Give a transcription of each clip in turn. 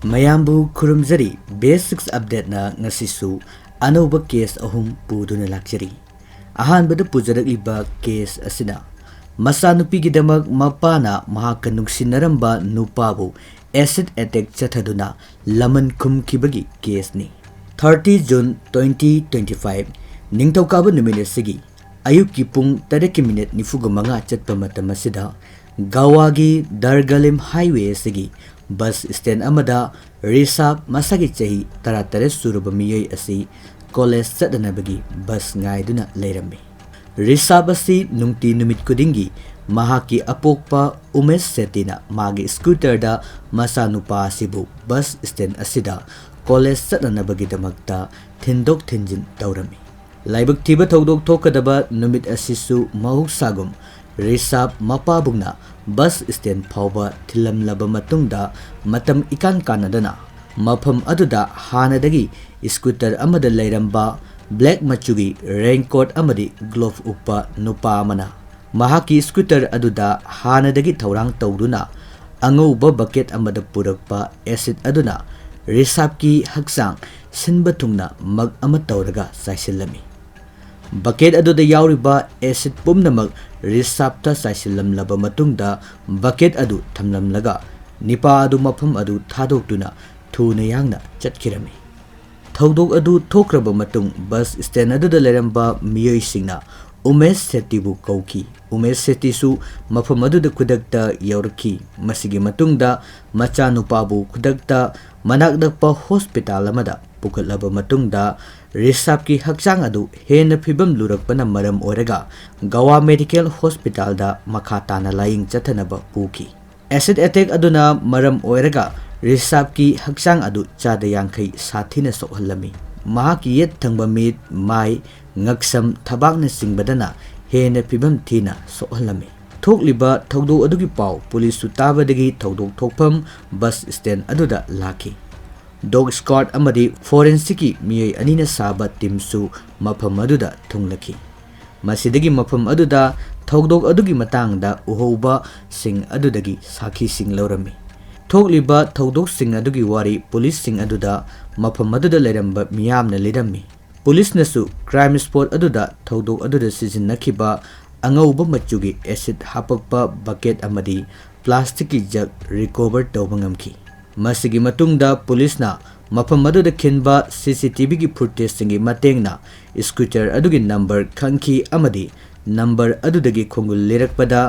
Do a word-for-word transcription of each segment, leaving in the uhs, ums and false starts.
ꯃꯌꯥꯝꯕꯨ ꯈꯨꯔꯨꯝꯖꯔꯤ꯫ Basics Updateꯅ ꯉꯁꯤꯁꯨ ꯑꯅꯧꯕ case ꯑꯍꯨꯝ ꯄꯨꯗꯨꯅ ꯂꯥꯛꯆꯔꯤ꯫ ꯑꯍꯥꯟꯕꯗ ꯄꯨꯖꯔꯛꯂꯤꯕ case ꯑꯁꯤꯅ ꯃꯆꯥꯅꯨꯄꯤꯒꯤꯗꯃꯛ ꯃꯄꯥꯅ ꯃꯍꯥꯛꯀ ꯅꯨꯡꯁꯤꯅꯔꯝꯕ ꯅꯨꯄꯥꯕꯨ acid attack ꯆꯠꯊꯗꯨꯅ ꯂꯃꯟ ꯈꯨꯝꯈꯤꯕꯒꯤ caseꯅꯤ꯫ Thirty June twenty twenty-five, ꯅꯤꯡꯊꯧꯀꯥꯕ ꯅꯨꯃꯤꯠ ꯑꯁꯤꯒꯤ ꯑꯌꯨꯛꯀꯤ ꯄꯨꯡ ꯇꯔꯦꯠꯀꯤ ꯃꯤꯅꯤꯠ ꯅꯤꯐꯨꯒ ꯃꯉꯥ ꯆꯠꯄ ꯃꯇꯝ ꯑꯁꯤꯗ ꯒꯋꯥꯒꯤ ꯗꯔꯒꯂꯤꯝ highway ꯑꯁꯤꯒꯤ bus stand ꯑꯃꯗ ꯔꯤꯁꯥꯕ, ꯃꯁꯥꯒꯤ ꯆꯍꯤ ꯇꯔꯥꯇꯔꯦꯠ ꯁꯨꯔꯕ ꯃꯤꯑꯣꯏ ꯑꯁꯤ college ꯆꯠꯅꯅꯕꯒꯤ bus ꯉꯥꯏꯗꯨꯅ ꯂꯩꯔꯝꯃꯤ꯫ ꯔꯤꯁꯥꯕ ꯑꯁꯤ ꯅꯨꯡꯇꯤ ꯅꯨꯃꯤꯠ ꯈꯨꯗꯤꯡꯒꯤ ꯃꯍꯥꯛꯀꯤ ꯑꯄꯣꯛꯄ ꯎꯃꯦꯁ ꯁꯦꯇꯤꯅ ꯃꯥꯒꯤ scooterꯗ ꯃꯆꯥꯅꯨꯄꯥ ꯑꯁꯤꯕꯨ bus stand ꯑꯁꯤꯗ college ꯆꯠꯅꯅꯕꯒꯤꯗꯃꯛꯇ ꯊꯤꯟꯗꯣꯛ ꯊꯤꯟꯖꯤꯟ ꯇꯧꯔꯝꯃꯤ꯫ ꯂꯥꯏꯕꯛ ꯊꯤꯕ ꯊꯧꯗꯣꯛ ꯊꯣꯛꯀꯗꯕ ꯅꯨꯃꯤꯠ ꯑꯁꯤꯁꯨ ꯃꯍꯧꯁꯥꯒꯨꯝ ꯔꯤꯁꯥꯕ ꯃꯄꯥꯕꯨꯡꯅ bus stand ꯐꯥꯎꯕ ꯊꯤꯜꯂꯝꯂꯕ ꯃꯇꯨꯡꯗ, ꯃꯇꯝ ꯏꯀꯥꯟ ꯀꯥꯟꯅꯗꯅ ꯃꯐꯝ ꯑꯗꯨꯗ ꯍꯥꯟꯅꯗꯒꯤ scooter ꯑꯃꯗ ꯂꯩꯔꯝꯕ black ꯃꯆꯨꯒꯤ raincoat ꯑꯃꯗꯤ glove ꯎꯞꯄ ꯅꯨꯄꯥ ꯑꯃꯅ ꯃꯍꯥꯛꯀꯤ scooter ꯑꯗꯨꯗ ꯍꯥꯟꯅꯗꯒꯤ ꯊꯧꯔꯥꯡ ꯇꯧꯗꯨꯅ ꯑꯉꯧꯕ bucket ꯑꯃꯗ ꯄꯨꯔꯛꯄ acid ꯑꯗꯨꯅ ꯔꯤꯁꯥꯕꯀꯤ ꯍꯛꯆꯥꯡ ꯁꯤꯟꯕ ꯊꯨꯡꯅ ꯃꯛ ꯑꯃ ꯇꯧꯔꯒ ꯆꯥꯏꯁꯤꯜꯂꯝꯃꯤ꯫ Bucket ꯑꯗꯨꯗ ꯌꯥꯎꯔꯤꯕ acid ꯄꯨꯝꯅꯃꯛ ꯔꯤꯁꯥꯕꯇ ꯆꯥꯏꯁꯤꯜꯂꯝꯂꯕ ꯃꯇꯨꯡꯗ, bucket ꯑꯗꯨ ꯊꯝꯂꯝꯂꯒ ꯅꯤꯄꯥ ꯑꯗꯨ ꯃꯐꯝ ꯑꯗꯨ ꯊꯥꯗꯣꯛꯇꯨꯅ ꯊꯨꯅ ꯌꯥꯡꯅ ꯆꯠꯈꯤꯔꯝꯃꯤ꯫ ꯊꯧꯗꯣꯛ ꯑꯗꯨ ꯊꯣꯛꯈ꯭ꯔꯕ ꯃꯇꯨꯡ, bus stand ꯑꯗꯨꯗ ꯂꯩꯔꯝꯕ ꯃꯤꯑꯣꯏꯁꯤꯡꯅ ꯎꯃꯦꯁ ꯁꯦꯇꯤꯕꯨ ꯀꯧꯈꯤ꯫ ꯎꯃꯦꯁ ꯁꯦꯇꯤꯁꯨ ꯃꯐꯝ ꯑꯗꯨꯗ ꯈꯨꯗꯛꯇ ꯌꯧꯔꯛꯈꯤ꯫ ꯃꯁꯤꯒꯤ ꯃꯇꯨꯡꯗ ꯃꯆꯥꯅꯨꯄꯥꯕꯨ ꯈꯨꯗꯛꯇ ꯃꯅꯥꯛ ꯅꯛꯄ hospital ꯑꯃꯗ ꯄꯨꯈꯠꯂꯕ ꯃꯇꯨꯡꯗ, ꯔꯤꯁꯥꯕꯀꯤ ꯍꯛꯆꯥꯡ ꯑꯗꯨ ꯍꯦꯟꯅ ꯐꯤꯕꯝ ꯂꯨꯔꯛꯄꯅ ꯃꯔꯝ ꯑꯣꯏꯔꯒ ꯒꯋꯥ Medical Hospitalꯗ ꯃꯈꯥ ꯇꯥꯅ ꯂꯥꯌꯦꯡ ꯆꯠꯊꯅꯕ ꯄꯨꯈꯤ꯫ Acid attack ꯑꯗꯨꯅ ꯃꯔꯝ ꯑꯣꯏꯔꯒ ꯔꯤꯁꯥꯕꯀꯤ ꯍꯛꯆꯥꯡ ꯑꯗꯨ ꯆꯥꯗ ꯌꯥꯡꯈꯩ ꯁꯥꯊꯤꯅ ꯁꯣꯛꯍꯜꯂꯝꯃꯤ꯫ ꯃꯍꯥꯛꯀꯤ ꯌꯦꯠ ꯊꯪꯕ ꯃꯤꯠ, ꯃꯥꯏ, ꯉꯛꯁꯝ, ꯊꯕꯥꯛꯅꯆꯤꯡꯕꯗꯅ ꯍꯦꯟꯅ ꯐꯤꯕꯝ ꯊꯤꯅ ꯁꯣꯛꯍꯜꯂꯝꯃꯤ꯫ ꯊꯣꯛꯂꯤꯕ ꯊꯧꯗꯣꯛ ꯑꯗꯨꯒꯤ ꯄꯥꯎ ꯄꯨꯂꯤꯁꯁꯨ ꯇꯥꯕꯗꯒꯤ ꯊꯧꯗꯣꯛ ꯊꯣꯛꯐꯝ bus stand ꯑꯗꯨꯗ ꯂꯥꯛꯈꯤ꯫ Dog squad ꯑꯃꯗꯤ forensic ꯀꯤ ꯃꯤꯑꯣꯏ ꯑꯅꯤꯅ ꯁꯥꯕ team ꯁꯨ ꯃꯐꯝ ꯑꯗꯨꯗ ꯊꯨꯡꯂꯈꯤ꯫ ꯃꯁꯤꯗꯒꯤ ꯃꯐꯝ ꯑꯗꯨꯗ ꯊꯧꯗꯣꯛ ꯑꯗꯨꯒꯤ ꯃꯇꯥꯡꯗ ꯎꯍꯧꯕꯁꯤꯡ ꯑꯗꯨꯗꯒꯤ ꯁꯥꯈꯤꯁꯤꯡ ꯂꯧꯔꯝꯃꯤ꯫ ꯊꯣꯛꯂꯤꯕ ꯊꯧꯗꯣꯛꯁꯤꯡ ꯑꯗꯨꯒꯤ ꯋꯥꯔꯤ ꯄꯨꯂꯤꯁꯁꯤꯡ ꯑꯗꯨꯗ ꯃꯐꯝ ꯑꯗꯨꯗ ꯂꯩꯔꯝꯕ ꯃꯤꯌꯥꯝꯅ ꯂꯤꯔꯝꯃꯤ꯫ ꯄꯨꯂꯤꯁꯅꯁꯨ crime spot ꯑꯗꯨꯗ ꯊꯧꯗꯣꯛ ꯑꯗꯨꯗ ꯁꯤꯖꯤꯟꯅꯈꯤꯕ ꯑꯉꯧꯕ ꯃꯆꯨꯒꯤ acid ꯍꯥꯄꯛꯄ bucket ꯑꯃꯗꯤ plasticꯀꯤ jug recover ꯇꯧꯕ ꯉꯝꯈꯤ꯫ ꯃꯁꯤꯒꯤ ꯃꯇꯨꯡꯗ ꯄꯨꯂꯤꯁꯅ ꯃꯐꯝ ꯑꯗꯨꯗ ꯈꯤꯟꯕ CCTVꯒꯤ footageꯁꯤꯡꯒꯤ ꯃꯇꯦꯡꯅ scooter ꯑꯗꯨꯒꯤ number ꯈꯪꯈꯤ ꯑꯃꯗꯤ number ꯑꯗꯨꯗꯒꯤ ꯈꯣꯡꯒꯨꯜ ꯂꯤꯔꯛꯄꯗ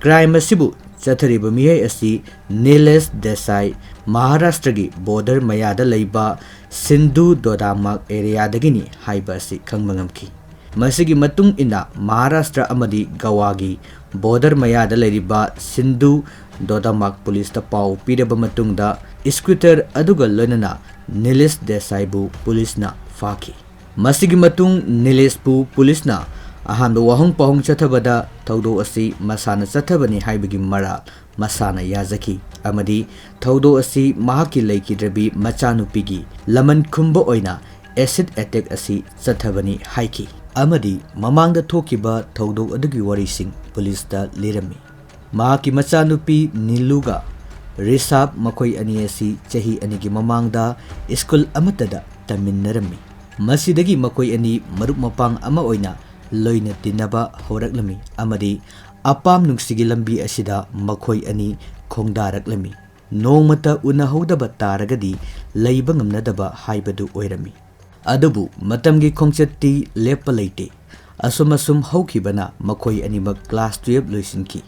crime ꯑꯁꯤꯕꯨ ꯆꯠꯊꯔꯤꯕ ꯃꯤꯑꯣꯏ ꯑꯁꯤ ꯅꯤꯂꯦꯁ ꯗꯦꯁꯥꯏ, ꯃꯍꯥꯔꯥꯁꯇ꯭ꯔꯒꯤ border ꯃꯌꯥꯗ ꯂꯩꯕ ꯁꯤꯟꯙꯨ ꯗꯣꯗꯥꯃꯥꯛ areaꯗꯒꯤꯅꯤ ꯍꯥꯏꯕ ꯑꯁꯤ ꯈꯪꯕ ꯉꯝꯈꯤ꯫ ꯃꯁꯤꯒꯤ ꯃꯇꯨꯡ ꯏꯟꯅ ꯃꯍꯥꯔꯥꯁꯇ꯭ꯔ ꯑꯃꯗꯤ ꯒꯋꯥꯒꯤ border ꯃꯌꯥꯗ ꯂꯩꯔꯤꯕ ꯁꯤꯟꯙꯨ ꯗꯣꯗꯥꯃꯥꯛ ꯄꯨꯂꯤꯁꯇ ꯄꯥꯎ ꯄꯤꯔꯕ ꯃꯇꯨꯡꯗ scooter ꯑꯗꯨꯒ ꯂꯣꯏꯅꯅ ꯅꯤꯂꯦꯁ ꯗꯦꯁꯥꯏꯕꯨ ꯄꯨꯂꯤꯁꯅ ꯐꯥꯈꯤ꯫ ꯃꯁꯤꯒꯤ ꯃꯇꯨꯡ ꯅꯤꯂꯦꯁꯄꯨ ꯄꯨꯂꯤꯁꯅ ꯑꯍꯥꯟꯕ ꯋꯥꯍꯪ ꯄꯥꯎꯍꯪ ꯆꯠꯊꯕꯗ ꯊꯧꯗꯣꯛ ꯑꯁꯤ ꯃꯁꯥꯅ ꯆꯠꯊꯕꯅꯤ ꯍꯥꯏꯕꯒꯤ ꯃꯔꯥꯜ ꯃꯁꯥꯅ ꯌꯥꯖꯈꯤ ꯑꯃꯗꯤ ꯊꯧꯗꯣꯛ ꯑꯁꯤ ꯃꯍꯥꯛꯀꯤ ꯂꯩꯈꯤꯗ꯭ꯔꯕꯤ ꯃꯆꯥꯅꯨꯄꯤꯒꯤ ꯂꯃꯟ ꯈꯨꯝꯕ ꯑꯣꯏꯅ acid attack ꯑꯁꯤ ꯆꯠꯊꯕꯅꯤ ꯍꯥꯏꯈꯤ ꯑꯃꯗꯤ ꯃꯃꯥꯡꯗ ꯊꯣꯛꯈꯤꯕ ꯊꯧꯗꯣꯛ ꯑꯗꯨꯒꯤ ꯋꯥꯔꯤꯁꯤꯡ ꯄꯨꯂꯤꯁꯇ ꯂꯤꯔꯝꯃꯤ꯫ ꯃꯍꯥꯛꯀꯤ ꯃꯆꯥꯅꯨꯄꯤ ꯅꯤꯂꯨꯒ ꯔꯤꯁꯥꯕ, ꯃꯈꯣꯏ ꯑꯅꯤ ꯑꯁꯤ ꯆꯍꯤ ꯑꯅꯤꯒꯤ ꯃꯃꯥꯡꯗ ꯁ꯭ꯀꯨꯜ ꯑꯃꯠꯇꯗ ꯇꯝꯃꯤꯟꯅꯔꯝꯃꯤ꯫ ꯃꯁꯤꯗꯒꯤ ꯃꯈꯣꯏ ꯑꯅꯤ ꯃꯔꯨꯞ ꯃꯄꯥꯡ ꯑꯃ ꯑꯣꯏꯅ ꯂꯣꯏꯅ ꯇꯤꯟꯅꯕ ꯍꯧꯔꯛꯂꯝꯃꯤ ꯑꯃꯗꯤ ꯑꯄꯥꯝ ꯅꯨꯡꯁꯤꯒꯤ ꯂꯝꯕꯤ ꯑꯁꯤꯗ ꯃꯈꯣꯏ ꯑꯅꯤ ꯈꯣꯡꯗꯥꯔꯛꯂꯝꯃꯤ꯫ ꯅꯣꯡꯃꯇ ꯎꯅꯍꯧꯗꯕ ꯇꯥꯔꯒꯗꯤ ꯂꯩꯕ ꯉꯝꯅꯗꯕ ꯍꯥꯏꯕꯗꯨ ꯑꯣꯏꯔꯝꯃꯤ꯫ ꯑꯗꯨꯕꯨ ꯃꯇꯝꯒꯤ ꯈꯣꯡꯆꯠꯇꯤ ꯂꯦꯞꯄ ꯂꯩꯇꯦ꯫ ꯑꯁꯨꯝ ꯑꯁꯨꯝ ꯍꯧꯈꯤꯕꯅ ꯃꯈꯣꯏ ꯑꯅꯤꯃꯛ class twelve ꯂꯣꯏꯁꯤꯟꯈꯤ꯫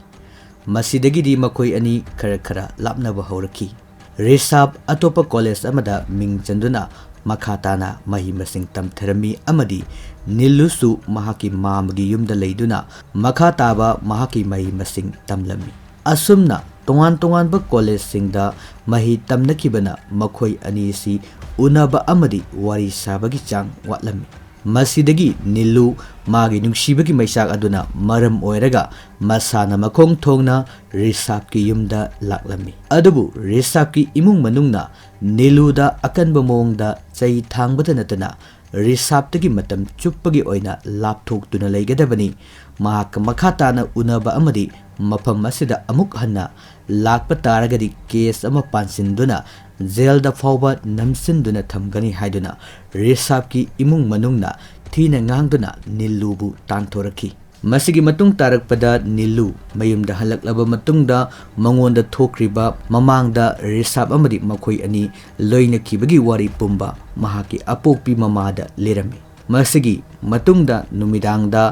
ꯃꯁꯤꯗꯒꯤꯗꯤ ꯃꯈꯣꯏ ꯑꯅꯤ ꯈꯔ ꯈꯔ ꯂꯥꯞꯅꯕ ꯍꯧꯔꯛꯈꯤ꯫ ꯔꯤꯁꯥꯕ ꯑꯇꯣꯞꯄ college ꯑꯃꯗ ꯃꯤꯡ ꯆꯟꯗꯨꯅ ꯃꯈꯥ ꯇꯥꯅ ꯃꯍꯩ ꯃꯁꯤꯡ ꯇꯝꯊꯔꯝꯃꯤ ꯑꯃꯗꯤ ꯅꯤꯂꯨꯁꯨ ꯃꯍꯥꯛꯀꯤ ꯃꯥꯃꯒꯤ ꯌꯨꯝꯗ ꯂꯩꯗꯨꯅ ꯃꯈꯥ ꯇꯥꯕ ꯃꯍꯥꯛꯀꯤ ꯃꯍꯩ ꯃꯁꯤꯡ ꯇꯝꯂꯝꯃꯤ꯫ ꯑꯁꯨꯝꯅ ꯇꯣꯉꯥꯟ ꯇꯣꯉꯥꯟꯕ collegeꯁꯤꯡꯗ ꯃꯍꯩ ꯇꯝꯅꯈꯤꯕꯅ ꯃꯈꯣꯏ ꯑꯅꯤꯁꯤ ꯎꯅꯕ ꯑꯃꯗꯤ ꯋꯥꯔꯤ ꯁꯥꯕꯒꯤ ꯆꯥꯡ ꯋꯥꯠꯂꯝꯃꯤ꯫ ꯃꯁꯤꯗꯒꯤ ꯅꯤꯂꯨ ꯃꯥꯒꯤ ꯅꯨꯡꯁꯤꯕꯒꯤ ꯃꯩꯆꯥꯛ ꯑꯗꯨꯅ ꯃꯔꯝ ꯑꯣꯏꯔꯒ ꯃꯁꯥꯅ ꯃꯈꯣꯡ ꯊꯣꯡꯅ ꯔꯤꯁꯥꯕꯀꯤ ꯌꯨꯝꯗ ꯂꯥꯛꯂꯝꯃꯤ꯫ ꯑꯗꯨꯕꯨ ꯔꯤꯁꯥꯕꯀꯤ ꯏꯃꯨꯡ ꯃꯅꯨꯡꯅ ꯅꯤꯂꯨꯗ ꯑꯀꯟꯕ ꯃꯑꯣꯡꯗ ꯆꯩ ꯊꯥꯡꯕꯇ ꯅꯠꯇꯅ ꯔꯤꯁꯥꯕꯇꯒꯤ ꯃꯇꯝ ꯆꯨꯞꯄꯒꯤ ꯑꯣꯏꯅ ꯂꯥꯞꯊꯣꯛꯇꯨꯅ ꯂꯩꯒꯗꯕꯅꯤ, ꯃꯍꯥꯛꯀ ꯃꯈꯥ ꯇꯥꯅ ꯎꯅꯕ ꯑꯃꯗꯤ ꯃꯐꯝ ꯑꯁꯤꯗ ꯑꯃꯨꯛ ꯍꯟꯅ ꯂꯥꯛꯄ ꯇꯥꯔꯒꯗꯤ ꯀꯦꯁ ꯑꯃ ꯄꯥꯟꯁꯤꯟꯗꯨꯅ ꯖꯦꯜꯗ ꯐꯥꯎꯕ ꯅꯝꯁꯤꯟꯗꯨꯅ ꯊꯝꯒꯅꯤ ꯍꯥꯏꯗꯨꯅ ꯔꯤꯁꯥꯞꯀꯤ ꯏꯃꯨꯡ ꯃꯅꯨꯡꯅ ꯊꯤꯅ ꯉꯥꯡꯗꯨꯅ ꯅꯤꯜꯂꯨꯕꯨ ꯇꯥꯟꯊꯣꯔꯛꯈꯤ꯫ ꯃꯁꯤꯒꯤ ꯃꯇꯨꯡ ꯇꯥꯔꯛꯄꯗ ꯅꯤꯜꯂꯨ ꯃꯌꯨꯝꯗ ꯍꯜꯂꯛꯂꯕ ꯃꯇꯨꯡꯗ ꯃꯉꯣꯟꯗ ꯊꯣꯛꯈ꯭ꯔꯤꯕ ꯃꯃꯥꯡꯗ ꯔꯤꯁꯥꯞ ꯑꯃꯗꯤ ꯃꯈꯣꯏ ꯑꯅꯤ ꯂꯣꯏꯅꯈꯤꯕꯒꯤ ꯋꯥꯔꯤ ꯄꯨꯝꯕ ꯃꯍꯥꯛꯀꯤ ꯑꯄꯣꯛꯄꯤ ꯃꯃꯥꯗ ꯂꯤꯔꯝꯃꯤ꯫ ꯃꯁꯤꯒꯤ ꯃꯇꯨꯡꯗ ꯅꯨꯃꯤꯗꯥꯡꯗ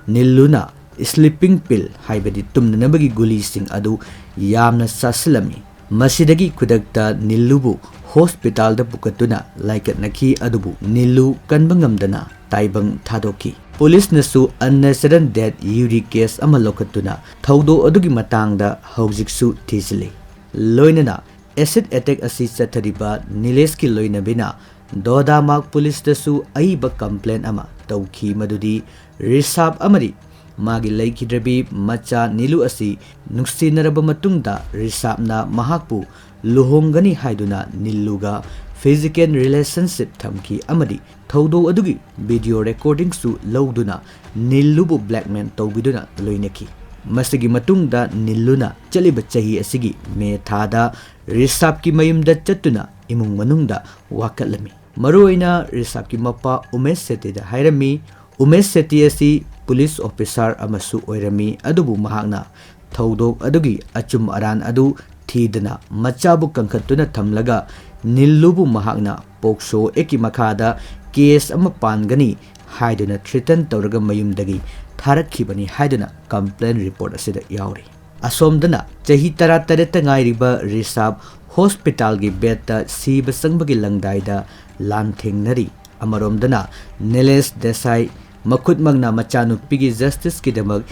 ꯅꯤꯜꯂꯨꯅ ꯁ꯭ꯂꯤꯄꯤꯡ ꯄꯤꯜ, ꯍꯥꯏꯕꯗꯤ ꯇꯨꯝꯅꯅꯕꯒꯤ ꯒꯨꯂꯤꯁꯤꯡ ꯑꯗꯨ ꯌꯥꯝꯅ ꯆꯥꯁꯤꯜꯂꯝꯃꯤ꯫ ꯃꯁꯤꯗꯒꯤ ꯈꯨꯗꯛꯇ ꯅꯤꯜꯂꯨꯕꯨ ꯍꯣꯁꯄꯤꯇꯥꯜꯗ ꯄꯨꯈꯠꯇꯨꯅ ꯂꯥꯏꯀꯠꯅꯈꯤ, ꯑꯗꯨꯕꯨ ꯅꯤꯜꯂꯨ ꯀꯟꯕ ꯉꯝꯗꯅ ꯇꯥꯏꯕꯪ ꯊꯥꯗꯣꯛꯈꯤ꯫ ꯄꯨꯂꯤꯁꯅꯁꯨ unnatural death URI ꯀꯦꯁ ꯑꯃ ꯂꯧꯈꯠꯇꯨꯅ ꯊꯧꯗꯣꯛ ꯑꯗꯨꯒꯤ ꯃꯇꯥꯡꯗ ꯍꯧꯖꯤꯛꯁꯨ ꯊꯤꯖꯤꯜꯂꯤ꯫ ꯂꯣꯏꯅꯅ ꯑꯦꯁꯤꯗ ꯑꯦꯇꯦꯛ ꯑꯁꯤ ꯆꯠꯊꯔꯤꯕ ꯅꯤꯂꯦꯁꯀꯤ ꯂꯣꯏꯅꯕꯤꯅ ꯗꯣꯗꯥꯃꯥꯔꯒ ꯄꯨꯂꯤꯁꯇꯁꯨ ꯑꯏꯕ ꯀꯝꯄ꯭ꯂꯦꯟ ꯑꯃ ꯇꯧꯈꯤ, ꯃꯗꯨꯗꯤ ꯔꯤꯁꯥꯞ ꯑꯃꯗꯤ ꯃꯥꯒꯤ ꯂꯩꯈꯤꯗ꯭ꯔꯕꯤ ꯃꯆꯥ ꯅꯤꯂꯨ ꯑꯁꯤ ꯅꯨꯡꯁꯤꯅꯔꯕ ꯃꯇꯨꯡꯗ ꯔꯤꯁꯥꯞꯅ ꯃꯍꯥꯛꯄꯨ ꯂꯨꯍꯣꯡꯒꯅꯤ ꯍꯥꯏꯗꯨꯅ ꯅꯤꯜꯂꯨꯒ ꯐꯤꯖꯤꯀꯦꯜ ꯔꯤꯂꯦꯁꯟꯁꯤꯞ ꯊꯝꯈꯤ ꯑꯃꯗꯤ ꯊꯧꯗꯣꯛ ꯑꯗꯨꯒꯤ ꯚꯤꯗꯤꯑꯣ ꯔꯦꯀꯣꯔꯗꯤꯡꯁꯨ ꯂꯧꯗꯨꯅ ꯅꯤꯜꯂꯨꯕꯨ ꯕ꯭ꯂꯦꯛꯃꯦꯜ ꯇꯧꯕꯤꯗꯨꯅ ꯂꯣꯏꯅꯈꯤ꯫ ꯃꯁꯤꯒꯤ ꯃꯇꯨꯡꯗ ꯅꯤꯜꯂꯨꯅ ꯆꯠꯂꯤꯕ ꯆꯍꯤ ꯑꯁꯤꯒꯤ ꯃꯦ ꯊꯥꯗ ꯔꯤꯁꯥꯞꯀꯤ ꯃꯌꯨꯝꯗ ꯆꯠꯇꯨꯅ ꯏꯃꯨꯡ ꯃꯅꯨꯡꯗ ꯋꯥꯀꯠꯂꯝꯃꯤ꯫ ꯃꯔꯨꯑꯣꯏꯅ ꯔꯤꯁꯥꯞꯀꯤ ꯃꯄꯥ ꯎꯃꯦꯁ ꯁꯦꯇꯤꯗ ꯍꯥꯏꯔꯝꯃꯤ꯫ ꯎꯃꯦꯁ ꯁꯦꯇꯤ ꯑꯁꯤ ꯄꯨꯂꯤꯁ ꯑꯣꯐꯤꯁꯥꯔ ꯑꯃꯁꯨ ꯑꯣꯏꯔꯝꯃꯤ, ꯑꯗꯨꯕꯨ ꯃꯍꯥꯛꯅ ꯊꯧꯗꯣꯛ ꯑꯗꯨꯒꯤ ꯑꯆꯨꯝ ꯑꯔꯥꯟ ꯑꯗꯨ ꯊꯤꯗꯅ ꯃꯆꯥꯕꯨ ꯀꯟꯈꯠꯇꯨꯅ ꯊꯝꯂꯒ ꯅꯤꯜꯂꯨꯕꯨ ꯃꯍꯥꯛꯅ ꯄꯣꯛꯁꯣ ꯑꯦꯛꯀꯤ ꯃꯈꯥꯗ ꯀꯦꯁ ꯑꯃ ꯄꯥꯟꯒꯅꯤ ꯍꯥꯏꯗꯨꯅ ꯊ꯭ꯔꯤꯇꯟ ꯇꯧꯔꯒ ꯃꯌꯨꯝꯗꯒꯤ ꯊꯥꯔꯛꯈꯤꯕꯅꯤ ꯍꯥꯏꯗꯨꯅ ꯀꯝꯄ꯭ꯂꯦꯟ ꯔꯤꯄꯣꯔꯠ ꯑꯁꯤꯗ ꯌꯥꯎꯔꯤ꯫ ꯑꯁꯣꯝꯗꯅ ꯆꯍꯤ ꯇꯔꯥꯇꯔꯦꯠꯇ ꯉꯥꯏꯔꯤꯕ ꯔꯤꯁꯥꯞ ꯍꯣꯁꯄꯤꯇꯥꯜꯒꯤ ꯕꯦꯗꯇ ꯁꯤꯕ ꯆꯪꯕꯒꯤ ꯂꯪꯗꯥꯏꯗ ꯂꯥꯟꯊꯦꯡꯅꯔꯤ꯫ ꯑꯃꯔꯣꯝꯗꯅ ꯅꯤꯂꯦꯁ ꯗꯦꯁꯥꯏ ꯃꯈꯨꯠꯃꯛꯅ ꯃꯆꯥꯅꯨꯄꯤꯒꯤ ꯖꯁꯇꯤꯁꯀꯤꯗꯃꯛ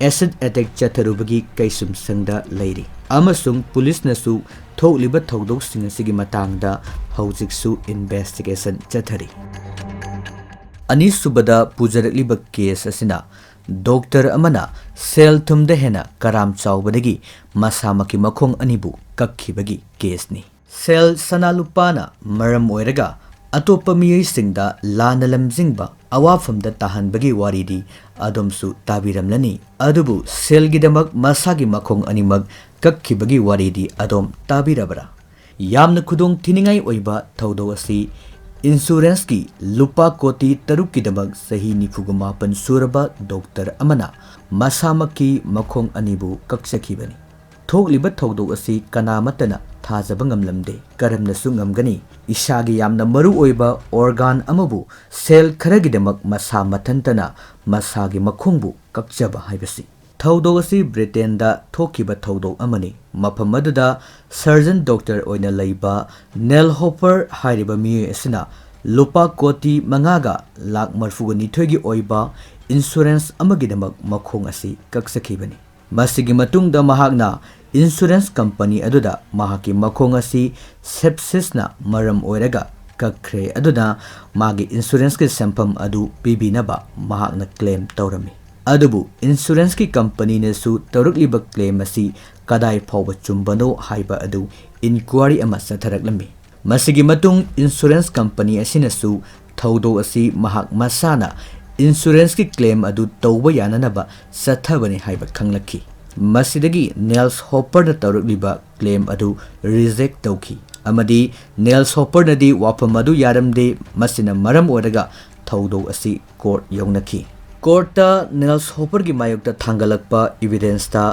ꯑꯦꯁꯤꯗ ꯑꯦꯇꯦꯛ ꯆꯠꯊꯔꯨꯕꯒꯤ ꯀꯩꯁꯨꯝꯁꯪꯗ ꯂꯩꯔꯤ ꯑꯃꯁꯨꯡ ꯄꯨꯂꯤꯁꯅꯁꯨ ꯊꯣꯛꯂꯤꯕ ꯊꯧꯗꯣꯛꯁꯤꯡ ꯑꯁꯤꯒꯤ ꯃꯇꯥꯡꯗ ꯍꯧꯖꯤꯛꯁꯨ ꯏꯟꯚꯦꯁꯇꯤꯒꯦꯁꯟ ꯆꯠꯊꯔꯤ꯫ ꯑꯅꯤꯁꯨꯕꯗ ꯄꯨꯖꯔꯛꯂꯤꯕ ꯀꯦꯁ ꯑꯁꯤꯅ ꯗꯣꯛꯇꯔ ꯑꯃꯅ ꯁꯦꯜ ꯊꯨꯝꯗ ꯍꯦꯟꯅ ꯀꯔꯥꯝ ꯆꯥꯎꯕꯗꯒꯤ ꯃꯁꯥꯃꯛꯀꯤ ꯃꯈꯣꯡ ꯑꯅꯤꯕꯨ ꯀꯛꯈꯤꯕꯒꯤ ꯀꯦꯁꯅꯤ꯫ ꯁꯦꯜ ꯁꯅꯥ ꯂꯨꯄꯥꯅ ꯃꯔꯝ ꯑꯣꯏꯔꯒ ꯑꯇꯣꯞꯄ ꯃꯤꯑꯣꯏꯁꯤꯡꯗ ꯂꯥꯟꯅ ꯂꯝꯖꯤꯡꯕ ꯑꯋꯥꯐꯝꯗ ꯇꯥꯍꯟꯕꯒꯤ ꯋꯥꯔꯤꯗꯤ ꯑꯗꯣꯝꯁꯨ ꯇꯥꯕꯤꯔꯝꯂꯅꯤ꯫ ꯑꯗꯨꯕꯨ ꯁꯦꯜꯒꯤꯗꯃꯛ ꯃꯁꯥꯒꯤ ꯃꯈꯣꯡ ꯑꯅꯤꯃꯛ ꯀꯛꯈꯤꯕꯒꯤ ꯋꯥꯔꯤꯗꯤ ꯑꯗꯣꯝ ꯇꯥꯕꯤꯔꯕ꯭ꯔꯥ? ꯌꯥꯝꯅ ꯈꯨꯗꯣꯡ ꯊꯤꯅꯤꯡꯉꯥꯏ ꯑꯣꯏꯕ ꯊꯧꯗꯣꯛ ꯑꯁꯤ ꯏꯟꯁꯨꯔꯦꯟꯁꯀꯤ ꯂꯨꯄꯥ ꯀꯣꯇꯤ ꯇꯔꯨꯛꯀꯤꯗꯃꯛ ꯆꯍꯤ ꯅꯤꯐꯨꯒ ꯃꯥꯄꯟ ꯁꯨꯔꯕ ꯗꯣꯛꯇꯔ ꯑꯃꯅ ꯃꯁꯥꯃꯛꯀꯤ ꯃꯈꯣꯡ ꯑꯅꯤꯕꯨ ꯀꯛꯆꯈꯤꯕꯅꯤ꯫ ꯊꯣꯛꯂꯤꯕ ꯊꯧꯗꯣꯛ ꯑꯁꯤ ꯀꯅꯥꯃꯠꯇꯅ ꯊꯥꯖꯕ ꯉꯝꯂꯝꯗꯦ꯫ ꯀꯔꯝꯅꯁꯨ ꯉꯝꯒꯅꯤ? ꯏꯁꯥꯒꯤ ꯌꯥꯝꯅ ꯃꯔꯨ ꯑꯣꯏꯕ ꯑꯣꯔꯒꯥꯟ ꯑꯃꯕꯨ ꯁꯦꯜ ꯈꯔꯒꯤꯗꯃꯛ ꯃꯁꯥ ꯃꯊꯟꯇꯅ ꯃꯁꯥꯒꯤ ꯃꯈꯣꯡꯕꯨ ꯀꯛꯆꯕ ꯍꯥꯏꯕꯁꯤ꯫ ꯊꯧꯗꯣꯛ ꯑꯁꯤ ꯕ꯭ꯔꯤꯇꯦꯟꯗ ꯊꯣꯛꯈꯤꯕ ꯊꯧꯗꯣꯛ ꯑꯃꯅꯤ꯫ ꯃꯐꯝ ꯑꯗꯨꯗ ꯁꯔꯖꯟ ꯗꯣꯛꯇꯔ ꯑꯣꯏꯅ ꯂꯩꯕ ꯅꯦꯜ ꯍꯣꯄꯔ ꯍꯥꯏꯔꯤꯕ ꯃꯤꯑꯣꯏ ꯑꯁꯤꯅ ꯂꯨꯄꯥ ꯀꯣꯇꯤ ꯃꯉꯥꯒ ꯂꯥꯈ ꯃꯔꯤꯐꯨꯒ ꯅꯤꯊꯣꯏꯒꯤ ꯑꯣꯏꯕ ꯏꯟꯁꯨꯔꯦꯟꯁ ꯑꯃꯒꯤꯗꯃꯛ ꯃꯈꯣꯡ ꯑꯁꯤ ꯀꯛꯆꯈꯤꯕꯅꯤ꯫ ꯃꯁꯤꯒꯤ ꯃꯇꯨꯡꯗ ꯃꯍꯥꯛꯅ ꯏꯟꯁꯨꯔꯦꯟꯁ ꯀꯝꯄꯅꯤ ꯑꯗꯨꯗ ꯃꯍꯥꯛꯀꯤ ꯃꯈꯣꯡ ꯑꯁꯤ ꯁꯦꯞꯁꯤꯁꯅ ꯃꯔꯝ ꯑꯣꯏꯔꯒ ꯀꯛꯈ꯭ꯔꯦ, ꯑꯗꯨꯅ ꯃꯥꯒꯤ ꯏꯟꯁꯨꯔꯦꯟꯁꯀꯤ ꯁꯦꯟꯐꯝ ꯑꯗꯨ ꯄꯤꯕꯤꯅꯕ ꯃꯍꯥꯛꯅ ꯀ꯭ꯂꯦꯝ ꯇꯧꯔꯝꯃꯤ꯫ ꯑꯗꯨꯕꯨ ꯏꯟꯁꯨꯔꯦꯟꯁꯀꯤ ꯀꯝꯄꯅꯤꯅꯁꯨ ꯇꯧꯔꯛꯂꯤꯕ ꯀ꯭ꯂꯦꯝ ꯑꯁꯤ ꯀꯗꯥꯏ ꯐꯥꯎꯕ ꯆꯨꯝꯕꯅꯣ ꯍꯥꯏꯕ ꯑꯗꯨ ꯏꯟꯀ꯭ꯋꯥꯔꯤ ꯑꯃ ꯆꯠꯊꯔꯛꯂꯝꯃꯤ꯫ ꯃꯁꯤꯒꯤ ꯃꯇꯨꯡ ꯏꯟꯁꯨꯔꯦꯟꯁ ꯀꯝꯄꯅꯤ ꯑꯁꯤꯅꯁꯨ ꯊꯧꯗꯣꯛ ꯑꯁꯤ ꯃꯍꯥꯛ ꯃꯁꯥꯅ ꯏꯟꯁꯨꯔꯦꯟꯁꯀꯤ ꯀ꯭ꯂꯦꯝ ꯑꯗꯨ ꯇꯧꯕ ꯌꯥꯅꯅꯕ ꯆꯠꯊꯕꯅꯤ ꯍꯥꯏꯕ ꯈꯪꯂꯛꯈꯤ꯫ ꯃꯁꯤꯗꯒꯤ ꯅꯦꯜꯁ ꯍꯣꯄꯔꯅ ꯇꯧꯔꯛꯂꯤꯕ ꯀ꯭ꯂꯦꯝ ꯑꯗꯨ ꯔꯤꯖꯦꯛ ꯇꯧꯈꯤ ꯑꯃꯗꯤ ꯅꯦꯜꯁ ꯍꯣꯄꯔꯅꯗꯤ ꯋꯥꯐꯝ ꯑꯗꯨ ꯌꯥꯔꯝꯗꯦ꯫ ꯃꯁꯤꯅ ꯃꯔꯝ ꯑꯣꯏꯔꯒ ꯊꯧꯗꯣꯛ ꯑꯁꯤ ꯀꯣꯔꯠ ꯌꯧꯅꯈꯤ꯫ ꯀꯣꯔꯠꯇ ꯅꯦꯜꯁ ꯍꯣꯄꯔꯒꯤ ꯃꯥꯌꯣꯛꯇ ꯊꯥꯡꯒꯠꯂꯛꯄ ꯏꯕꯤꯗꯦꯟꯁꯇ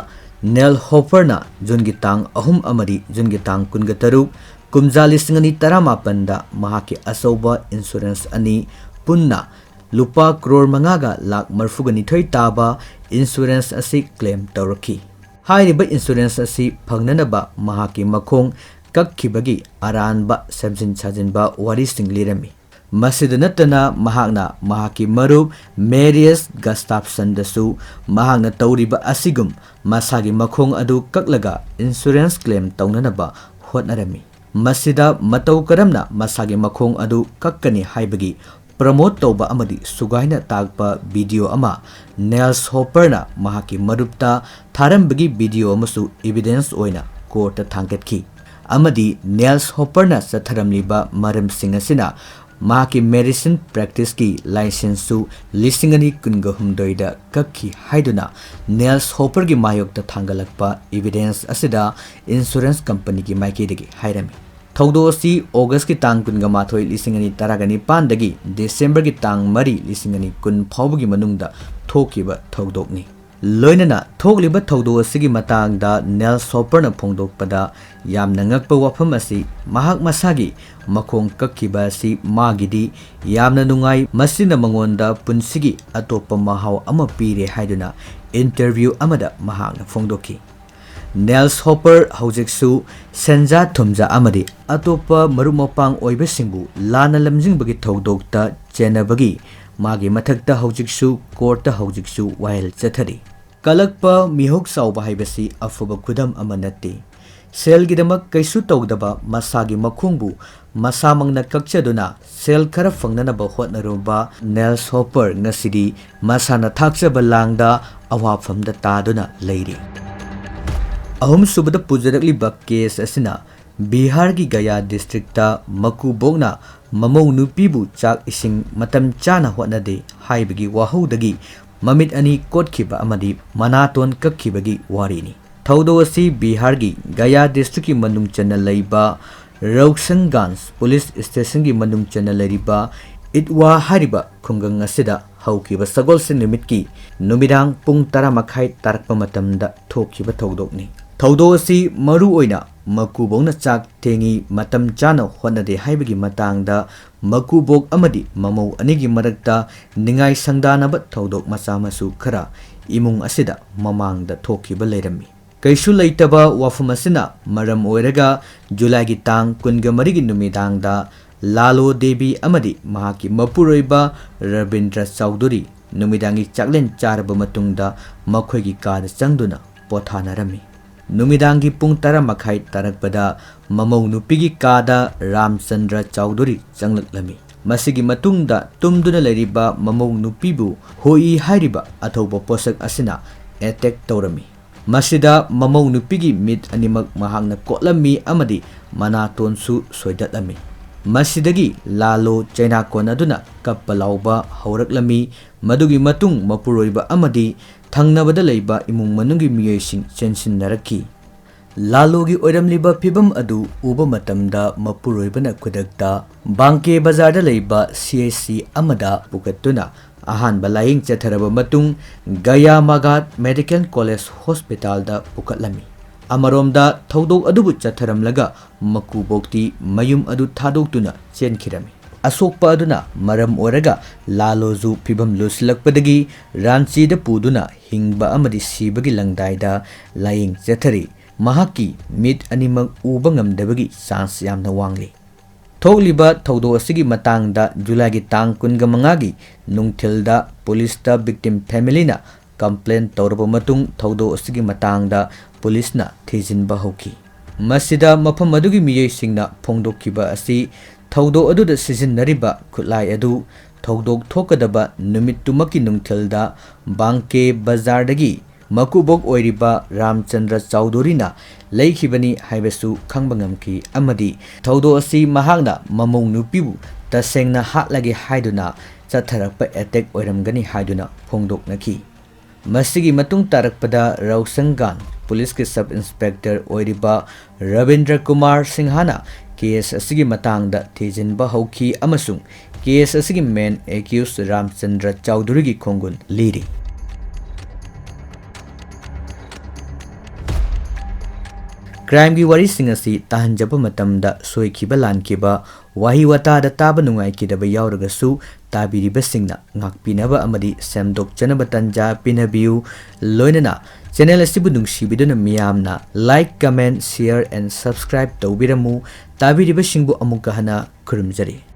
ꯅꯦꯜ ꯍꯣꯄꯔꯅ ꯖꯨꯟꯒꯤ ꯇꯥꯡ ꯑꯍꯨꯝ ꯑꯃꯗꯤ ꯖꯨꯟꯒꯤ ꯇꯥꯡ ꯀꯨꯟꯒ ꯇꯔꯨꯛ, ꯀꯨꯝꯖꯥ ꯂꯤꯁꯤꯡ ꯑꯅꯤ ꯇꯔꯥꯃꯥꯄꯟꯗ ꯃꯍꯥꯛꯀꯤ ꯑꯆꯧꯕ ꯏꯟꯁꯨꯔꯦꯟꯁ ꯑꯅꯤ ꯄꯨꯟꯅ ꯂꯨꯄꯥ ꯀ꯭ꯔꯣꯔ ꯃꯉꯥꯒ ꯂꯥꯈ ꯃꯔꯤꯐꯨꯒ ꯅꯤꯊꯣꯏ ꯇꯥꯕ ꯏꯟꯁꯨꯔꯦꯟꯁ ꯑꯁꯤ ꯀ꯭ꯂꯦꯝ ꯇꯧꯔꯛꯈꯤ꯫ ꯍꯥꯏꯔꯤꯕ ꯏꯟꯁꯨꯔꯦꯟꯁ ꯑꯁꯤ ꯐꯪꯅꯅꯕ ꯃꯍꯥꯛꯀꯤ ꯃꯈꯣꯡ ꯀꯛꯈꯤꯕꯒꯤ ꯑꯔꯥꯟꯕ ꯁꯦꯝꯖꯤꯟ ꯁꯥꯖꯤꯟꯕ ꯋꯥꯔꯤꯁꯤꯡ ꯂꯤꯔꯝꯃꯤ꯫ ꯃꯁꯤꯗ ꯅꯠꯇꯅ ꯃꯍꯥꯛꯅ ꯃꯍꯥꯛꯀꯤ ꯃꯔꯨꯞ ꯃꯦꯔꯤꯌꯁ ꯒꯁꯇꯥꯐꯁꯟꯗꯁꯨ ꯃꯍꯥꯛꯅ ꯇꯧꯔꯤꯕ ꯑꯁꯤꯒꯨꯝ ꯃꯁꯥꯒꯤ ꯃꯈꯣꯡ ꯑꯗꯨ ꯀꯛꯂꯒ ꯏꯟꯁꯨꯔꯦꯟꯁ ꯀ꯭ꯂꯦꯝ ꯇꯧꯅꯅꯕ ꯍꯣꯠꯅꯔꯝꯃꯤ꯫ ꯃꯁꯤꯗ ꯃꯇꯧ ꯀꯔꯝꯅ ꯃꯁꯥꯒꯤ ꯃꯈꯣꯡ ꯑꯗꯨ ꯀꯛꯀꯅꯤ ꯍꯥꯏꯕꯒꯤ ꯄ꯭ꯔꯃꯣꯠ ꯇꯧꯕ ꯑꯃꯗꯤ ꯁꯨꯒꯥꯏꯅ ꯇꯥꯛꯄ ꯚꯤꯗꯤꯑꯣ ꯑꯃ ꯅꯦꯜꯁ ꯍꯣꯄꯔꯅ ꯃꯍꯥꯛꯀꯤ ꯃꯔꯨꯞꯇ ꯊꯥꯔꯝꯕꯒꯤ ꯚꯤꯗꯤꯑꯣ ꯑꯃꯁꯨ ꯏꯕꯤꯗꯦꯟꯁ ꯑꯣꯏꯅ ꯀꯣꯔꯠꯇ ꯊꯥꯡꯒꯠꯈꯤ ꯑꯃꯗꯤ ꯅꯦꯜꯁ ꯍꯣꯄꯔꯅ ꯆꯠꯊꯔꯝꯂꯤꯕ ꯃꯔꯝꯁꯤꯡ ꯑꯁꯤꯅ ꯃꯍꯥꯛꯀꯤ medicine practiceꯀꯤ licenseꯁꯨ ꯂꯤꯁꯤꯡ ꯑꯅꯤ ꯀꯨꯟꯒ ꯍꯨꯝꯗꯣꯏꯗ ꯀꯛꯈꯤ ꯍꯥꯏꯗꯨꯅ ꯅꯦꯜꯁ ꯍꯣꯄꯔꯒꯤ ꯃꯥꯌꯣꯛꯇ ꯊꯥꯡꯒꯠꯂꯛꯄ evidence ꯑꯁꯤꯗ insurance companyꯒꯤ ꯃꯥꯏꯀꯩꯗꯒꯤ ꯍꯥꯏꯔꯝꯃꯤ꯫ ꯊꯧꯗꯣꯛ ꯑꯁꯤ Augustꯀꯤ ꯇꯥꯡ ꯀꯨꯟꯒ ꯃꯥꯊꯣꯏ, ꯂꯤꯁꯤꯡ ꯑꯅꯤ ꯇꯔꯥꯒ ꯅꯤꯄꯥꯟꯗꯒꯤ Decemberꯒꯤ ꯇꯥꯡ ꯃꯔꯤ, ꯂꯤꯁꯤꯡ ꯑꯅꯤ ꯀꯨꯟ ꯐꯥꯎꯕꯒꯤ ꯃꯅꯨꯡꯗ ꯊꯣꯛꯈꯤꯕ ꯊꯧꯗꯣꯛꯅꯤ꯫ ꯂꯣꯏꯅꯅ ꯊꯣꯛꯂꯤꯕ ꯊꯧꯗꯣꯛ ꯑꯁꯤꯒꯤ ꯃꯇꯥꯡꯗ ꯅꯦꯜꯁ ꯍꯣꯄꯔꯅ ꯐꯣꯡꯗꯣꯛꯄꯗ, ꯌꯥꯝꯅ ꯉꯛꯄ ꯋꯥꯐꯝ ꯑꯁꯤ ꯃꯍꯥꯛ ꯃꯁꯥꯒꯤ ꯃꯈꯣꯡ ꯀꯛꯈꯤꯕ ꯑꯁꯤ ꯃꯥꯒꯤꯗꯤ ꯌꯥꯝꯅ ꯅꯨꯡꯉꯥꯏ, ꯃꯁꯤꯅ ꯃꯉꯣꯟꯗ ꯄꯨꯟꯁꯤꯒꯤ ꯑꯇꯣꯞꯄ ꯃꯍꯥꯎ ꯑꯃ ꯄꯤꯔꯦ ꯍꯥꯏꯗꯨꯅ interview ꯑꯃꯗ ꯃꯍꯥꯛꯅ ꯐꯣꯡꯗꯣꯛꯈꯤ꯫ ꯅꯦꯜꯁ ꯍꯣꯄꯔ ꯍꯧꯖꯤꯛꯁꯨ ꯁꯦꯟꯖꯥ ꯊꯨꯝꯖꯥ ꯑꯃꯗꯤ ꯑꯇꯣꯞꯄ ꯃꯔꯨꯞ ꯃꯄꯥꯡ ꯑꯣꯏꯕꯁꯤꯡꯕꯨ ꯂꯥꯟꯅ ꯂꯝꯖꯤꯡꯕꯒꯤ ꯊꯧꯗꯣꯛꯇ ꯆꯦꯟꯅꯕꯒꯤ ꯃꯥꯒꯤ ꯃꯊꯛꯇ ꯍꯧꯖꯤꯛꯁꯨ courtꯇ ꯍꯧꯖꯤꯛꯁꯨ ꯋꯥꯌꯦꯜ ꯆꯠꯊꯔꯤ꯫ ꯀꯂꯛꯄ ꯃꯤꯍꯧ ꯆꯥꯎꯕ ꯍꯥꯏꯕꯁꯤ ꯑꯐꯕ ꯈꯨꯗꯝ ꯑꯃ ꯅꯠꯇꯦ꯫ ꯁꯦꯜꯒꯤꯗꯃꯛ ꯀꯩꯁꯨ ꯇꯧꯗꯕ ꯃꯁꯥꯒꯤ ꯃꯈꯣꯡꯕꯨ ꯃꯁꯥꯃꯛꯅ ꯀꯛꯆꯗꯨꯅ ꯁꯦꯜ ꯈꯔ ꯐꯪꯅꯅꯕ ꯍꯣꯠꯅꯔꯨꯕ ꯅꯦꯜꯁ ꯍꯣꯄꯔ ꯉꯁꯤꯗꯤ ꯃꯁꯥꯅ ꯊꯥꯛꯆꯕ ꯂꯥꯡꯗ ꯑꯋꯥꯐꯝꯗ ꯇꯥꯗꯨꯅ ꯂꯩꯔꯤ꯫ ꯑꯍꯨꯝꯁꯨꯕꯗ ꯄꯨꯖꯔꯛꯂꯤꯕ case ꯑꯁꯤꯅ ꯕꯤꯍꯥꯔꯒꯤ ꯒꯌꯥ districtꯇ ꯃꯀꯨꯕꯣꯛꯅ ꯃꯃꯧ ꯅꯨꯄꯤꯕꯨ ꯆꯥꯛ ꯏꯁꯤꯡ ꯃꯇꯝ ꯆꯥꯅ ꯍꯣꯠꯅꯗꯦ ꯍꯥꯏꯕꯒꯤ ꯋꯥꯍꯧꯗꯒꯤ ꯃꯃꯤꯠ ꯑꯅꯤ ꯀꯣꯠꯈꯤꯕ ꯑꯃꯗꯤ ꯃꯅꯥꯇꯣꯟ ꯀꯛꯈꯤꯕꯒꯤ ꯋꯥꯔꯤꯅꯤ꯫ ꯊꯧꯗꯣꯛ ꯑꯁꯤ ꯕꯤꯍꯥꯔꯒꯤ ꯒꯌꯥ districtꯀꯤ ꯃꯅꯨꯡ ꯆꯟꯅ ꯂꯩꯕ ꯔꯧꯁꯟꯒꯥꯟꯖ police stationꯒꯤ ꯃꯅꯨꯡ ꯆꯟꯅ ꯂꯩꯔꯤꯕ ꯏꯠꯋꯥ ꯍꯥꯏꯔꯤꯕ ꯈꯨꯡꯒꯪ ꯑꯁꯤꯗ ꯍꯧꯈꯤꯕ ꯁꯒꯣꯜꯁꯦꯟ ꯅꯨꯃꯤꯠꯀꯤ ꯅꯨꯃꯤꯗꯥꯡ ꯄꯨꯡ ꯇꯔꯥ ꯃꯈꯥꯏ ꯇꯥꯔꯛꯄ ꯃꯇꯝꯗ ꯊꯣꯛꯈꯤꯕ ꯊꯧꯗꯣꯛꯅꯤ꯫ ꯊꯧꯗꯣꯛ ꯑꯁꯤ ꯃꯔꯨ ꯑꯣꯏꯅ ꯃꯀꯨꯕꯣꯛꯅ ꯆꯥꯛ ꯊꯦꯡꯏ, ꯃꯇꯝ ꯆꯥꯅ ꯍꯣꯠꯅꯗꯦ ꯍꯥꯏꯕꯒꯤ ꯃꯇꯥꯡꯗ ꯃꯀꯨꯕꯣꯛ ꯑꯃꯗꯤ ꯃꯃꯧ ꯑꯅꯤꯒꯤ ꯃꯔꯛꯇ ꯅꯤꯡꯉꯥꯏ ꯁꯪꯗꯥꯅꯕ ꯊꯧꯗꯣꯛ ꯃꯆꯥ ꯃꯁꯨ ꯈꯔ ꯏꯃꯨꯡ ꯑꯁꯤꯗ ꯃꯃꯥꯡꯗ ꯊꯣꯛꯈꯤꯕ ꯂꯩꯔꯝꯃꯤ꯫ ꯀꯩꯁꯨ ꯂꯩꯇꯕ ꯋꯥꯐꯝ ꯑꯁꯤꯅ ꯃꯔꯝ ꯑꯣꯏꯔꯒ ꯖꯨꯂꯥꯏꯒꯤ ꯇꯥꯡ ꯀꯨꯟꯒ ꯃꯔꯤꯒꯤ ꯅꯨꯃꯤꯗꯥꯡꯗ ꯂꯥꯂꯣ ꯗꯦꯕꯤ ꯑꯃꯗꯤ ꯃꯍꯥꯛꯀꯤ ꯃꯄꯨꯔꯣꯏꯕ ꯔꯕꯤꯟꯗ꯭ꯔ ꯆꯧꯙꯨꯔꯤ ꯅꯨꯃꯤꯗꯥꯡꯒꯤ ꯆꯥꯛꯂꯦꯟ ꯆꯥꯔꯕ ꯃꯇꯨꯡꯗ ꯃꯈꯣꯏꯒꯤ ꯀꯥꯗ ꯆꯪꯗꯨꯅ ꯄꯣꯊꯥꯅꯔꯝꯃꯤ꯫ ꯅꯨꯃꯤꯗꯥꯡꯒꯤ ꯄꯨꯡ ꯇꯔꯥ ꯃꯈꯥꯏ ꯇꯥꯔꯛꯄꯗ ꯃꯃꯧ ꯅꯨꯄꯤꯒꯤ ꯀꯥꯗ ꯔꯥꯝꯆꯟꯗ꯭ꯔ ꯆꯧꯙꯨꯔꯤ ꯆꯪꯂꯛꯂꯝꯃꯤ꯫ ꯃꯁꯤꯒꯤ ꯃꯇꯨꯡꯗ ꯇꯨꯝꯗꯨꯅ ꯂꯩꯔꯤꯕ ꯃꯃꯧ ꯅꯨꯄꯤꯕꯨ ꯍꯣꯏ ꯍꯥꯏꯔꯤꯕ ꯑꯊꯧꯕ ꯄꯣꯠꯁꯛ ꯑꯁꯤꯅ attack ꯇꯧꯔꯝꯃꯤ꯫ ꯃꯁꯤꯗ ꯃꯃꯧ ꯅꯨꯄꯤꯒꯤ ꯃꯤꯠ ꯑꯅꯤꯃꯛ ꯃꯍꯥꯛꯅ ꯀꯣꯠꯂꯝꯃꯤ ꯑꯃꯗꯤ ꯃꯅꯥꯇꯣꯟꯁꯨ ꯁꯣꯏꯗꯠꯂꯝꯃꯤ꯫ ꯃꯁꯤꯗꯒꯤ ꯂꯥꯂꯣ ꯆꯩꯅꯥ ꯀꯣꯟꯅꯗꯨꯅ ꯀꯞꯄ ꯂꯥꯎꯕ ꯍꯧꯔꯛꯂꯝꯃꯤ꯫ ꯃꯗꯨꯒꯤ ꯃꯇꯨꯡ ꯃꯄꯨꯔꯣꯏꯕ ꯑꯃꯗꯤ ꯊꯪꯅꯕꯗ ꯂꯩꯕ ꯏꯃꯨꯡ ꯃꯅꯨꯡꯒꯤ ꯃꯤꯑꯣꯏꯁꯤꯡ ꯆꯦꯟꯁꯤꯟꯅꯔꯛꯈꯤ꯫ ꯂꯥꯂꯣꯒꯤ ꯑꯣꯏꯔꯝꯂꯤꯕ ꯐꯤꯚꯝ ꯑꯗꯨ ꯎꯕ ꯃꯇꯝꯗ ꯃꯄꯨꯔꯣꯏꯕꯅ ꯈꯨꯗꯛꯇ ꯕꯥꯡꯀꯦ ꯕꯖꯥꯔꯗ ꯂꯩꯕ ꯁꯤ ꯑꯩꯆ ꯁꯤ ꯑꯃꯗ ꯄꯨꯈꯠꯇꯨꯅ ꯑꯍꯥꯟꯕ ꯂꯥꯌꯦꯡ ꯆꯠꯊꯔꯕ ꯃꯇꯨꯡ ꯒꯌꯥ ꯃꯥꯒꯥꯠ ꯃꯦꯗꯤꯀꯦꯜ ꯀꯣꯂꯦꯖ ꯍꯣꯁꯄꯤꯇꯥꯜꯗ ꯄꯨꯈꯠꯂꯝꯃꯤ꯫ ꯑꯃꯔꯣꯝꯗ ꯊꯧꯗꯣꯛ ꯑꯗꯨꯕꯨ ꯆꯠꯊꯔꯝꯂꯒ ꯃꯀꯨꯕꯣꯛꯇꯤ ꯃꯌꯨꯝ ꯑꯗꯨ ꯊꯥꯗꯣꯛꯇꯨꯅ ꯆꯦꯟꯈꯤꯔꯝꯃꯤ꯫ ꯑꯁꯣꯛꯄ ꯑꯗꯨꯅ ꯃꯔꯝ ꯑꯣꯏꯔꯒ ꯂꯥꯂꯣꯖꯨ ꯐꯤꯚꯝ ꯂꯨꯁꯤꯜꯂꯛꯄꯗꯒꯤ ꯔꯥꯟꯆꯤꯗ ꯄꯨꯗꯨꯅ ꯍꯤꯡꯕ ꯑꯃꯗꯤ ꯁꯤꯕꯒꯤ ꯂꯪꯗꯥꯏꯗ ꯂꯥꯌꯦꯡ ꯆꯠꯊꯔꯤ꯫ ꯃꯍꯥꯛꯀꯤ ꯃꯤꯠ ꯑꯅꯤꯃꯛ ꯎꯕ ꯉꯝꯗꯕꯒꯤ ꯆꯥꯟꯁ ꯌꯥꯝꯅ ꯋꯥꯡꯂꯤ꯫ ꯊꯣꯛꯂꯤꯕ ꯊꯧꯗꯣꯛ ꯑꯁꯤꯒꯤ ꯃꯇꯥꯡꯗ ꯖꯨꯂꯥꯏꯒꯤ ꯇꯥꯡ ꯀꯨꯟꯒ ꯃꯉꯥꯒꯤ ꯅꯨꯡꯊꯤꯜꯗ ꯄꯨꯂꯤꯁꯇ ꯚꯤꯛꯇꯤꯝ ꯐꯦꯃꯤꯂꯤꯅ ꯀꯝꯄ꯭ꯂꯦꯟ ꯇꯧꯔꯕ ꯃꯇꯨꯡ ꯊꯧꯗꯣꯛ ꯑꯁꯤꯒꯤ ꯃꯇꯥꯡꯗ ꯄꯨꯂꯤꯁꯅ ꯊꯤꯖꯤꯟꯕ ꯍꯧꯈꯤ꯫ ꯃꯁꯤꯗ ꯃꯐꯝ ꯑꯗꯨꯒꯤ ꯃꯤꯑꯣꯏꯁꯤꯡꯅ ꯐꯣꯡꯗꯣꯛꯈꯤꯕ ꯑꯁꯤ ꯊꯧꯗꯣꯛ ꯑꯗꯨꯗ ꯁꯤꯖꯤꯟꯅꯔꯤꯕ ꯈꯨꯠꯂꯥꯏ ꯑꯗꯨ ꯊꯧꯗꯣꯛ ꯊꯣꯛꯀꯗꯕ ꯅꯨꯃꯤꯠꯇꯨꯃꯛꯀꯤ ꯅꯨꯡꯊꯤꯜꯗ ꯕꯥꯡꯀꯦ ꯕꯖꯥꯔꯗꯒꯤ ꯃꯀꯨꯕꯣꯛ ꯑꯣꯏꯔꯤꯕ ꯔꯥꯝꯆꯟꯗ꯭ꯔ ꯆꯧꯙꯨꯔꯤꯅ ꯂꯩꯈꯤꯕꯅꯤ ꯍꯥꯏꯕꯁꯨ ꯈꯪꯕ ꯉꯝꯈꯤ ꯑꯃꯗꯤ ꯊꯧꯗꯣꯛ ꯑꯁꯤ ꯃꯍꯥꯛꯅ ꯃꯃꯧ ꯅꯨꯄꯤꯕꯨ ꯇꯁꯦꯡꯅ ꯍꯥꯠꯂꯒꯦ ꯍꯥꯏꯗꯨꯅ ꯆꯠꯊꯔꯛꯄ ꯑꯦꯇꯦꯛ ꯑꯣꯏꯔꯝꯒꯅꯤ ꯍꯥꯏꯗꯨꯅ ꯐꯣꯡꯗꯣꯛꯅꯈꯤ꯫ ꯃꯁꯤꯒꯤ ꯃꯇꯨꯡ ꯇꯥꯔꯛꯄꯗ ꯔꯧꯁꯪꯒꯥꯟ ꯄꯨꯂꯤꯁꯀꯤ ꯁꯕ ꯏꯟꯁꯄꯦꯛꯇꯔ ꯑꯣꯏꯔꯤꯕ ꯔꯕꯤꯟꯗ꯭ꯔ ꯀꯨꯃꯥꯔ ꯁꯤꯡꯍꯅ ꯀꯦꯁ ꯑꯁꯤꯒꯤ ꯃꯇꯥꯡꯗ ꯊꯤꯖꯤꯟꯕ ꯍꯧꯈꯤ ꯑꯃꯁꯨꯡ ꯀꯦꯁ ꯑꯁꯤꯒꯤ ꯃꯦꯟ ꯑꯦꯀ꯭ꯌꯨꯁ ꯔꯥꯝꯆꯟꯗ꯭ꯔ ꯆꯧꯙꯨꯔꯤꯒꯤ ꯈꯣꯡꯒꯨꯟ ꯂꯤꯔꯤ꯫ ꯀ꯭ꯔꯥꯏꯝꯒꯤ ꯋꯥꯔꯤꯁꯤꯡ ꯑꯁꯤ ꯇꯥꯍꯟꯖꯕ ꯃꯇꯝꯗ ꯁꯣꯏꯈꯤꯕ ꯂꯥꯟꯈꯤꯕ, ꯋꯥꯍꯩ ꯋꯥꯇꯥꯗ ꯇꯥꯕ ꯅꯨꯡꯉꯥꯏꯈꯤꯗꯕ ꯌꯥꯎꯔꯒꯁꯨ ꯇꯥꯕꯤꯔꯤꯕꯁꯤꯡꯅ ꯉꯥꯛꯄꯤꯅꯕ ꯑꯃꯗꯤ ꯁꯦꯝꯗꯣꯛꯆꯅꯕ ꯇꯟꯖꯥ ꯄꯤꯅꯕꯤꯌꯨ꯫ ꯂꯣꯏꯅꯅ ꯆꯦꯅꯦꯜ ꯑꯁꯤꯕꯨ ꯅꯨꯡꯁꯤꯕꯤꯗꯨꯅ ꯃꯤꯌꯥꯝꯅ like, comment, share and subscribe ꯇꯧꯕꯤꯔꯝꯃꯨ꯫ ꯇꯥꯕꯤꯔꯤꯕꯁꯤꯡꯕꯨ ꯑꯃꯨꯛꯀ ꯍꯟꯅ ꯈꯨꯔꯨꯝꯖꯔꯤ꯫